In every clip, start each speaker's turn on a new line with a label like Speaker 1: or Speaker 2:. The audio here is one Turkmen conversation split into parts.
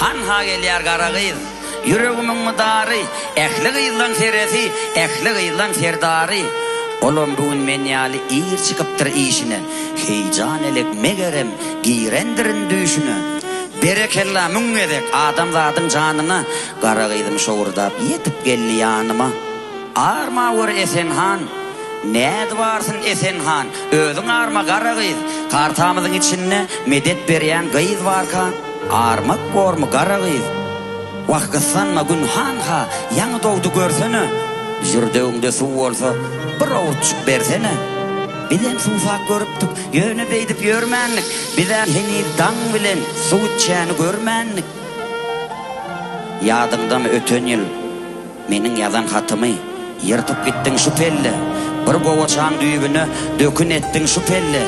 Speaker 1: Hanha gelýär gara gyz, ýüregimiň mydary, Ähli gyzlaň seresi, ähli gyzlaň serdary. Olam bu gün men ýaly ir çykypdyr işine, Heýjan-elek, megerem, girendirin düýşüne. Berekella müň gezek adamzadyň janyna, Gara gyzym şowurdap ýetip geldi ýanyma. Arma gör Esen han! Nädip arsyn Esen han? Özüň arma gara gyz! Kartamyzyň içinde medet berýän gyz barka, armak bormy gara gyz? Wah gyssanma gün han-ha ýaňy dogdy görsene! Jürdegiňde suw bolsa bir owurtjyk bersene! Bizem suwsap görüpdik, ýöne beýdip ýörmändik, Biz-ä heniz daň bilen suw içýäni görmändik. Ýadyňdamy öten ýyl meniň ýazan hatymy Ýyrtyp gitdiň şu pelle, Bir gowaçaň düýbüne dökün etdiň şu pelle.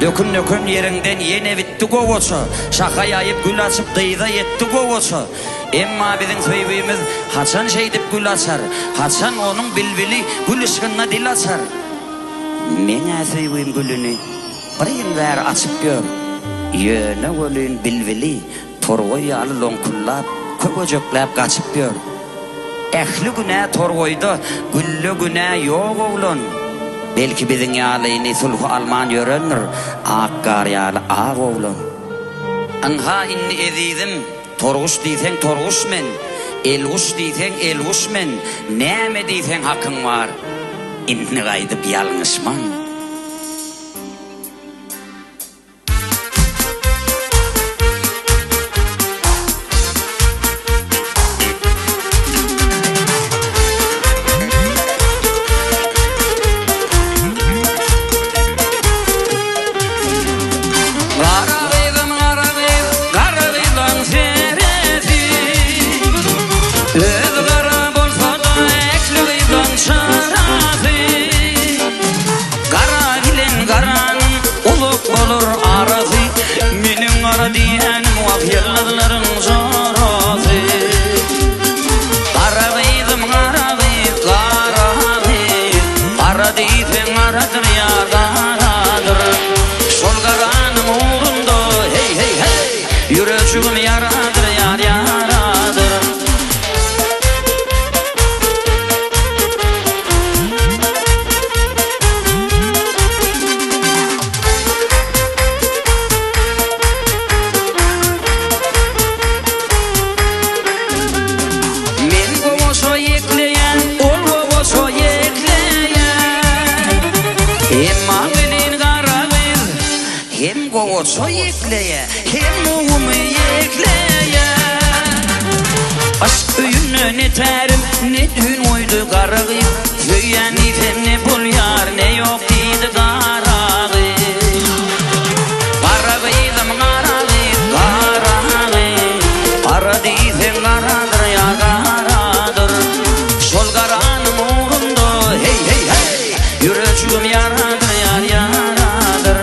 Speaker 1: Dökün döken ýeriňden ýene bitdi gowaça, Şaha ýaýyp gül açyp dyza ýetdi gowaça. Emma biziň söýgimiz haçan şeýdip gül açar, Haçan onuň bilbili gül yşgynda dil açar. Meň-ä söýgim gülüni bir ýyl bäri açyp ýör, Ýöne welin bilbili Torgaý ýaly loňkullap, köwejekläp gaçyp ýör. Ähli günä torgaýda, gülde günä ýok oglan. Belki biziň ýalyny sulhy alman ýörendir, ak gar ýaly ak oglan. Ynha indi ezizim, torguş diýseň torguş men, elguş diýseň elguş men, näme diýseň hakyň bar, indi gaýdyp ýalňyşman. Gara gyzym gara gyz, gara gyzlaň seresi. Özi gara bolsa-da ähli gyzlaň çarasy. Gara bilen garanyň uzak bolar arasy, Meniň gara diýýänim wah ýyldyzlaryň jorasy. Gara gyzym gara gyz, gara gyz, Gara diýseň garadyr ýa garadyr. Şol garanyň ugrunda heý heý heý, Ýürejigim ýaradyr ýar ýaradyr. Men gowaça ýekleýän, ol gowaça ýekleýän. Emma welin gara gyz hem gowaça ýekleýä, hem gumy ýekleýä. Yşk öýünde ne tärim, ne düýn goýdy gara gyz. Söýýän diýsem ne bolýar, ne ýok diýdi gara gyz. Gara gyzym gara gyz, gara gyz. Gara diýseň garadyr ýa garadyr. Şol garanyň ugrunda heý heý heý, ýürejigim ýaradyr ýar ýaradyr.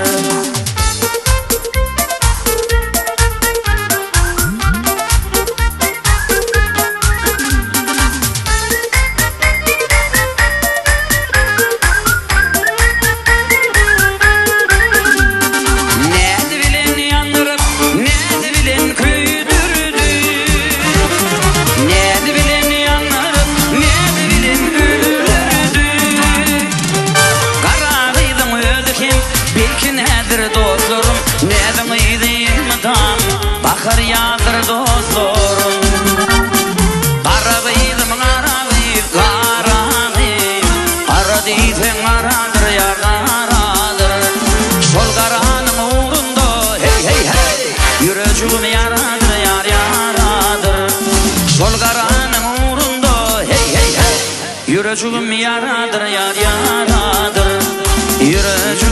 Speaker 1: Näzi bilen ýandyryp, näzi bilen köýdürdi. Näzi bilen ýandyryp, näzi bilen öldürdi. Gara gyzyň özi hem belki näzdir dostlarym, Näziň yzy elmydam bahar ýazdyr dostlarym. Gara gyzym gara gyz, gara gyz, Gara diýseň garadyr ýa garadyr. Şol garanyň ugrunda heý heý heý, Ýürejigim ýaradyr ýar ýaradyr. Şol garanyň ugrunda heý heý heý, Ýürejigim ýaradyr ýar ýaradyr. Ýürejigim.